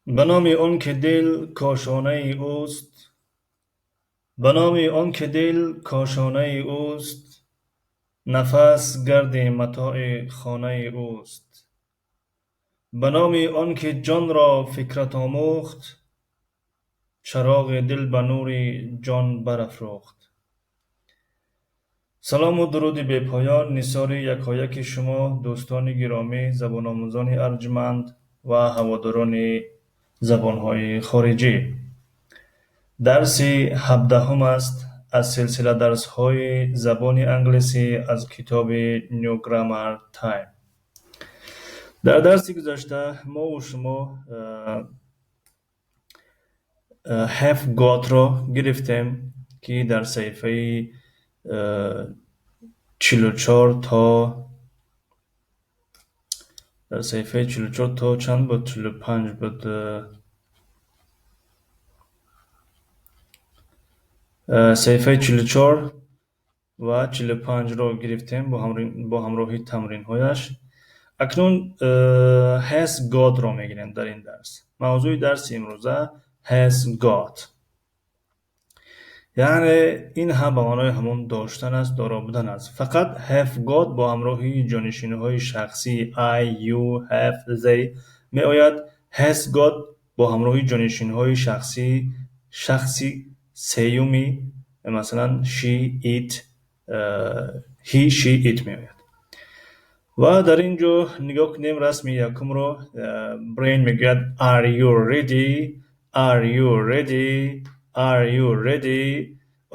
Ба номи он ки дил кошонаи ӯст, ба номи он ки дил кошонаи ӯст, нафас гарди матои хонаи ӯст. Ба номи он ки ҷонро фикрат омӯхт, чароғи дил ба нури ҷон барафрӯхт. Салому дуруди бепоён нисори якояки шумо, дӯстони гиромӣ, забономӯзони арҷманд ва ҳаводорони забонҳои хориҷӣ. Дарси 17-ум аст аз силсила дарсҳои забони англисӣ аз китоби New Grammar Time. Дар дарси гузашта мову шумо have got-ро гирифтем, ки дар саҳифаи 44 то дар саҳифаи 44 то чанд буд, 45 буд, саҳифаи 44 ва 45-ро гирифтем бо ҳамроҳи тамринҳояш. Акнун has got-ро мегирем дар ин дарс. Мавзӯи дарси имрӯза has got. Яъне ин ҳам ба маънои ҳамон доштан аст, доро будан аст. Фақат have got бо ҳамроҳи ҷонишинҳои шахсии I, you, have, they меояд. Has got бо ҳамроҳи ҷонишинҳои шахсии шахси сеюми, масалан, she, it, he, she, it меояд. Ва дар ин ҷо нигоҳ кунем расми якумро. Brain мегӯяд: "Are you ready? Are you ready? Are you ready?"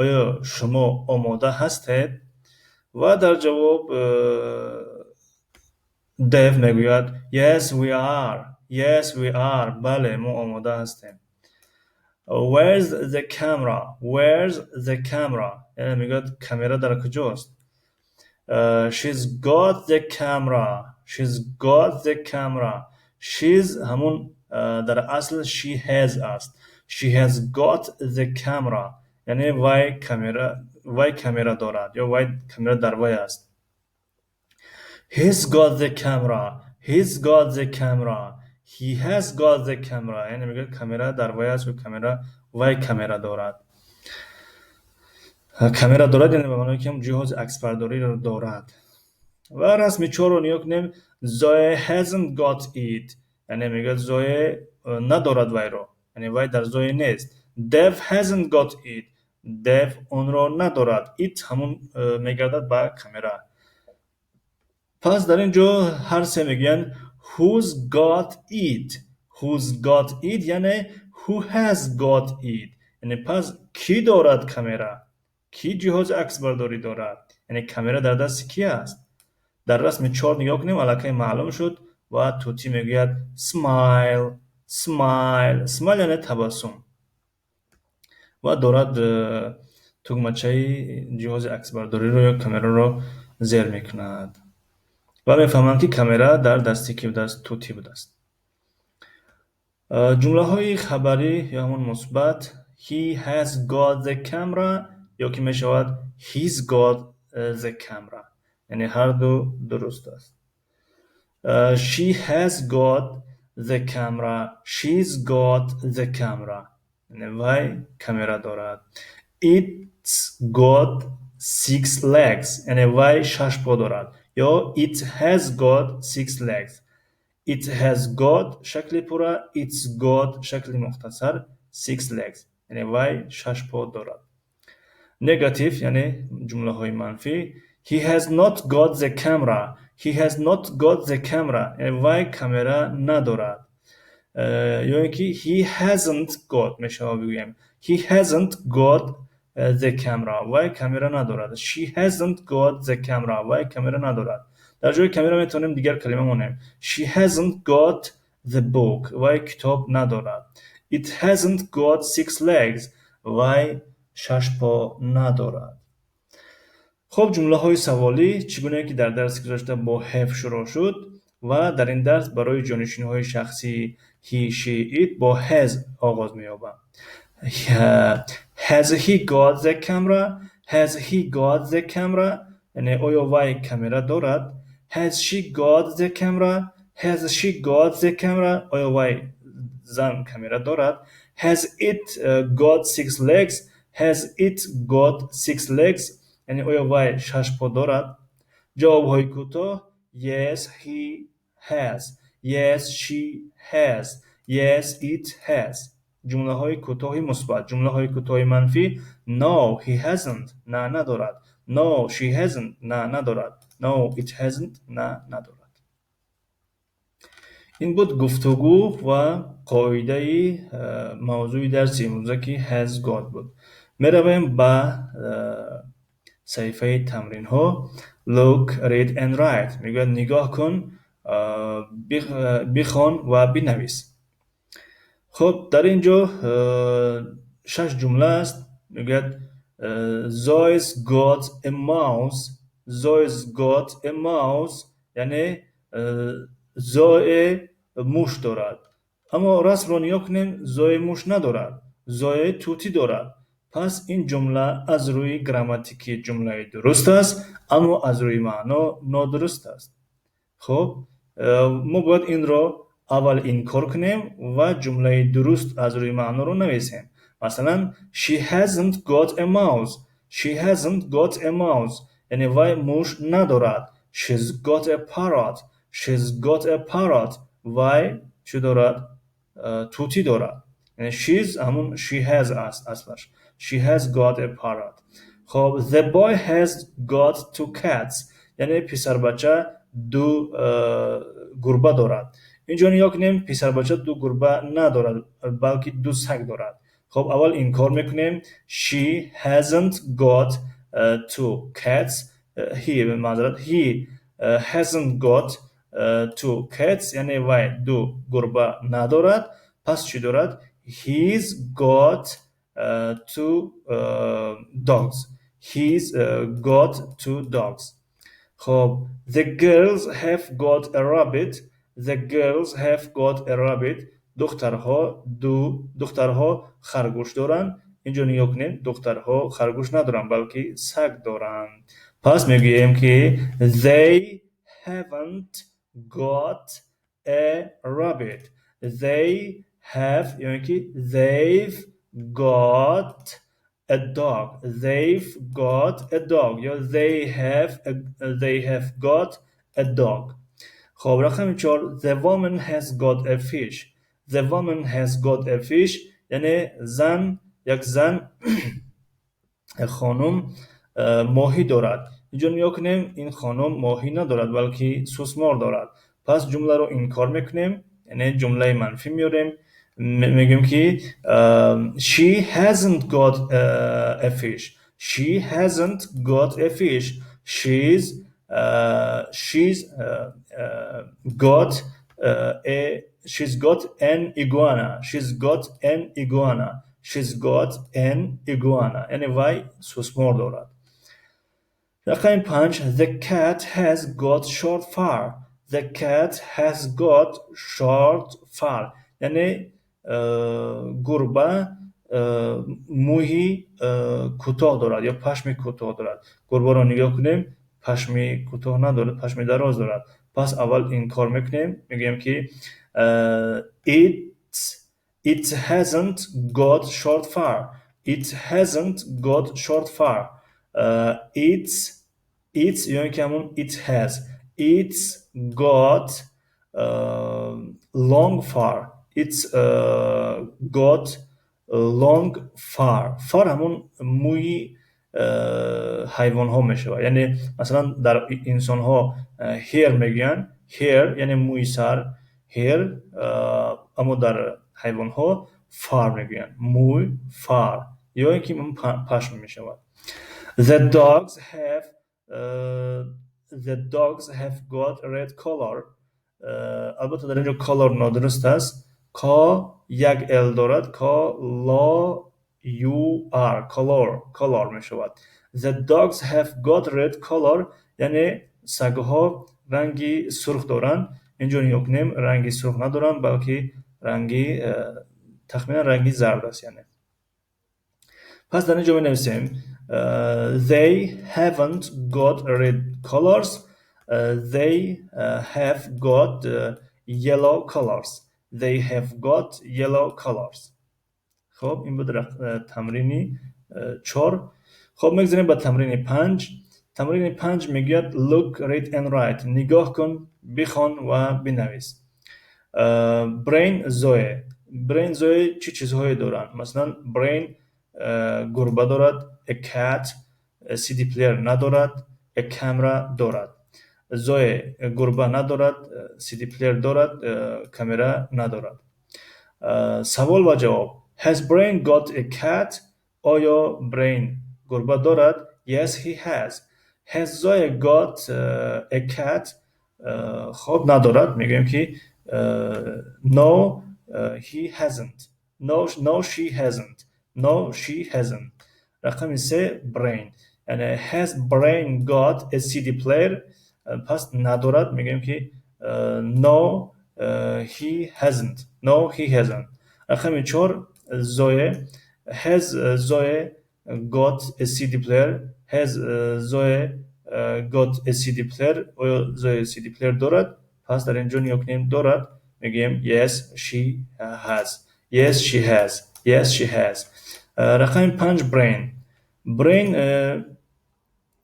Оё шумо омода ҳастед? Ва дар ҷавоб Dave мегӯяд: "Yes, we are. Yes, we are." Бале, мо омода ҳастем. "Where's the camera? Where's the camera?" Яъне мегӯяд, камера дар куҷост? She's got the camera. She's got the camera. She's ҳамун дар асл she has аст. She has got the camera. Яъне вай камера дорад ё вай камера дар вай аст. He's got the camera. He's got the camera. He has got the camera. Яъне мегӯяд, камера дар вай аст ё камера вай камера дорад. Камера дорад, яъне ба маъное ки ҷиҳози аксбардориро дорад. Ва расми чорро нигоҳ кунем. Zoe hasn't got it. Яъне мегӯяд, Зое надорад вайро. Яъне вай дар Зое нест. Dev hasn't got it. Dev онро надорад. It ҳамун мегардад ба камера. Пас дар ин ҷо ҳар се мегӯянд: "Who's got it? Who's got it?" Яъне who has got it? Яъне пас кӣ дорад камера? Кӣ ҷиҳози аксбардорӣ дорад? Яъне камера дар дасти кӣ аст? Дар расми чор нигоҳ кунем, аллакай маълум шуд ва тӯтӣ мегӯяд: "Smile, smile, smile", яъне табассум. Ва дорад тугмачаи ҷиҳози аксбардориро ё камераро зер мекунад. Ва мефаҳманд, ки камера дар дасти кӣ будааст? Тӯтӣ будааст. Ҷумлаҳои хабарӣ ё ҳамон мусбат: he has got the camera ё ки мешавад he's got the camera. Яъне ҳарду дуруст аст. She has got the camera. She's got the camera. Яъне вай камера дорад. It's got six legs. Яъне вай шаш по дорад. Ё it has got six legs. It has got шакли пурра, it's got шакли мухтасар, six legs. Яъне вай шаш по дорад. Негатив, яъне ҷумлаҳои манфӣ: he has not got the camera. He has not got the camera. Яъне вай камера надорад. Ё ин ки he hasn't got мешавад бигӯем. He hasn't got the camera. Вай камера надорад. She hasn't got the camera. Вай камера надорад. Дар ҷои камера метавонем дигар калима монем. She hasn't got the book. Вай китоб надорад. It hasn't got six legs. Вай шаш по надорад. Хуб, ҷумлаҳои саволӣ, чӣ гунае ки дар дарси гузашта бо have шурӯъ шуд ва дар ин дарс барои ҷонишинҳои шахсии he, she, it бо has оғоз меёбад. Has he got the camera? Has he got the camera? Яъне оё вай камера дорад? Has she got the camera? Has she got the camera? Оё вай Зан камера дорад. Has it got six legs? Has it got six legs? Яъне оё вай шаш по дорад? Ҷавобҳои кӯтоҳ: Yes, he has. Yes, she has. Yes, it has. Ҷумлаҳои кӯтоҳи мусбат. Ҷумлаҳои кӯтоҳи манфӣ: No, he hasn't. На, надорад. No, she hasn't. На, надорад. No, it hasn't. На, надорад. Ин буд гуфтугӯ ва қоидаи мавзӯи дарси имрӯза, ки has got буд. Меравем ба саҳифаи тамринҳо. Look, read and write. Мегӯяд: нигоҳ кун, бихон ва бинавис. Хуб, дар ин ҷо шаш ҷумла аст. Мегӯяд: Zoe's got a mouse. Zoe's got a mouse, яъне Зое муш дорад. Аммо расмро нигоҳ кунем, Зое муш надорад, Зое тӯтӣ дорад. Пас ин ҷумла аз рӯи грамматикӣ ҷумлаи дуруст аст, аммо аз рӯи маъно нодуруст аст. Хуб, мо бояд инро аввал инкор кунем ва ҷумлаи дуруст аз рӯи маъноро нависем. Масалан, she hasn't got a mouse. She hasn't got a mouse, яъне вай муш надорад. She's got a parrot. She's got a parrot. Вай чӣ дорад? Тӯтӣ дорад. Яъне she's ҳамун she has аст аслаш. She has got a parrot. Хоб, the boy has got two cats, яъне писарбача ду гурба дорад. Инҷо нигоҳ кунем, писарбача ду гурба надорад, балки ду саг дорад. Хоб, аввал инкор мекунем: she hasn't got two cats. He, маъзарат, he hasn't got two cats, яъне вай ду гурба надорад. Пас чӣ дорад? He's got two dogs. He's got two dogs. Хоб, the girls have got a rabbit. The girls have got a rabbit. Духтарҳо харгӯш доранд. Инҷо нигоҳ кунем, духтарҳо харгӯш надоранд, балки саг доранд. Пас мегӯем, ки they haven't got a rabbit. They have ё ин ки they've got a dog. They've got a dog ё they have got a dog. Хоб, рақами чор: the woman has got a fish. The woman has got a fish, яъне зан, як зан, хонум моҳӣ дорад. Инҷо нигоҳ кунем, ин хонум моҳӣ надорад, балки сусмор дорад. Пас ҷумларо инкор мекунем, яъне ҷумлаи манфӣ меорем. Мегӯем, ки she hasn't got a fish. She hasn't got a fish. She's got an iguana. She's got an iguana. She's got an iguana, яъне вай сусмор дорад. Рақами панҷ: the cat has got short fur. The cat has got short fur, яъне гурба мӯи кӯтоҳ дорад ё пашми кӯтоҳ дорад. Гурбаро нигоҳ кунем, пашми кӯтоҳ надорад, пашми дароз дорад. Пас аввал инкор мекунем, мегӯем, ки it hasn't got short fur. It hasn't got short fur. It's ё ин ки ҳамун it has. It's got long fur. It's got long fur. Fur ҳамун мӯи ҳайвонҳо мешавад. Яъне, масалан, дар инсонҳо hair мегӯянд, hair яъне мӯи сар, hair, аммо дар ҳайвонҳо fur мегӯянд, мӯй, fur ё ин ки пашм мешавад. The dogs have got red color. Албатта, дар ин ҷо color нодуруст аст. К як л дорад, к л у r, color, color мешавад. The dogs have got red color, яъне сагҳо ранги сурх доранд. Инҷо нигоҳ кунем, ранги сурх надоранд, балки ранги тахминан ранги зард аст. Яъне пас дар ин ҷо менависем: they haven't got red colors, they have got yellow colors. They have got yellow colors. Хуб, ин буд тамрини 4. Хуб, мегзарем ба тамрини 5. Тамрини 5 мегӯяд: Look, read and write. Нигоҳ кун, бихон ва бинавис. Brain, Zoe. Brain, Zoe чӣ чизҳое доранд? Масалан, Brain гурба дорад, a cat, CD player надорад, a camera дорад. Zoe гурба надорад, CD player дорад, камера надорад. Савол ва ҷавоб. Has Brain got a cat? Оё Brain гурба дорад? Yes, he has. Has Zoe got a cat? Хоб, надорад. Мегӯем ки no, he hasn't. No, no, she hasn't. No, she hasn't. Рақами 3, Brain. Яъне has Brain got a CD player? Пас надорад. Мегӯем ки no, he hasn't. No, he hasn't. Рақами 4, Zoe. Has Zoe got a CD player? Has Zoe got a CD player? Оё Zoe CD player дорад? Пас дар ин ҷо нигоҳ кунем, дорад. Мегӯем yes, she has. Yes, she has. Yes, she has. Рақами 5, Brain. Brain,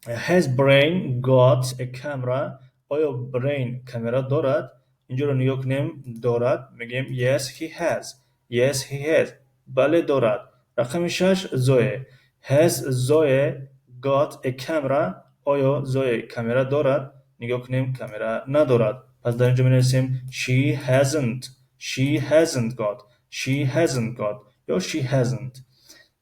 has Brain got a camera? Оё Brain камера дорад? Инҷоро нигоҳ кунем, дорад. Мегӯем yes, he has. Yes, he has. Бале, дорад. Рақами 6, Zoe. Has Zoe got a camera? Оё Zoe камера дорад? Нигоҳ кунем, камера надорад. Пас дар инҷо менависем she hasn't. She hasn't got. She hasn't got. Ё she hasn't.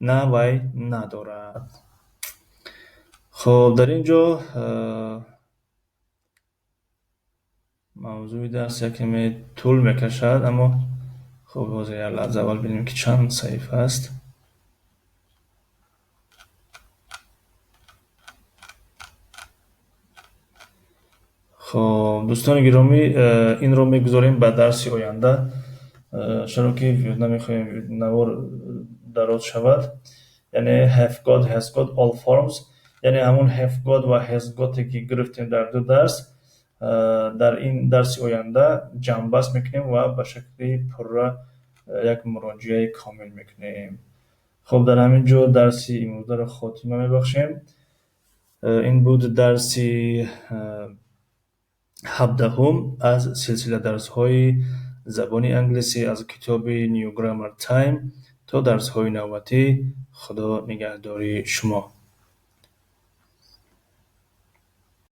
На, вай надорад. Хуб, дар ин ҷо мавзӯи дарс якаме тӯл мекашад, аммо хуб, ҳозир як лаҳза, аввал бинем, ки чанд саҳифа аст. Хуб, дӯстони гиромӣ, инро мегузорем ба дарси оянда, чаро ки намехоҳем навор дароз шавад. Яъне have got, has got, all forms, яъне ҳамон have got ва has got ки гирифтем дар ду дарс, дар ин дарси оянда ҷамъбаст мекунем ва ба шакли пурра як муроҷиаи комил мекунем. Хуб, дар ҳамин ҷо дарси имрӯзаро хотима мебахшем. Ин буд дарси 17-ум аз силсила дарсҳои забони англисӣ аз китоби New Grammar Time. То дарсҳои навбатӣ, Худо нигаҳдори шумо.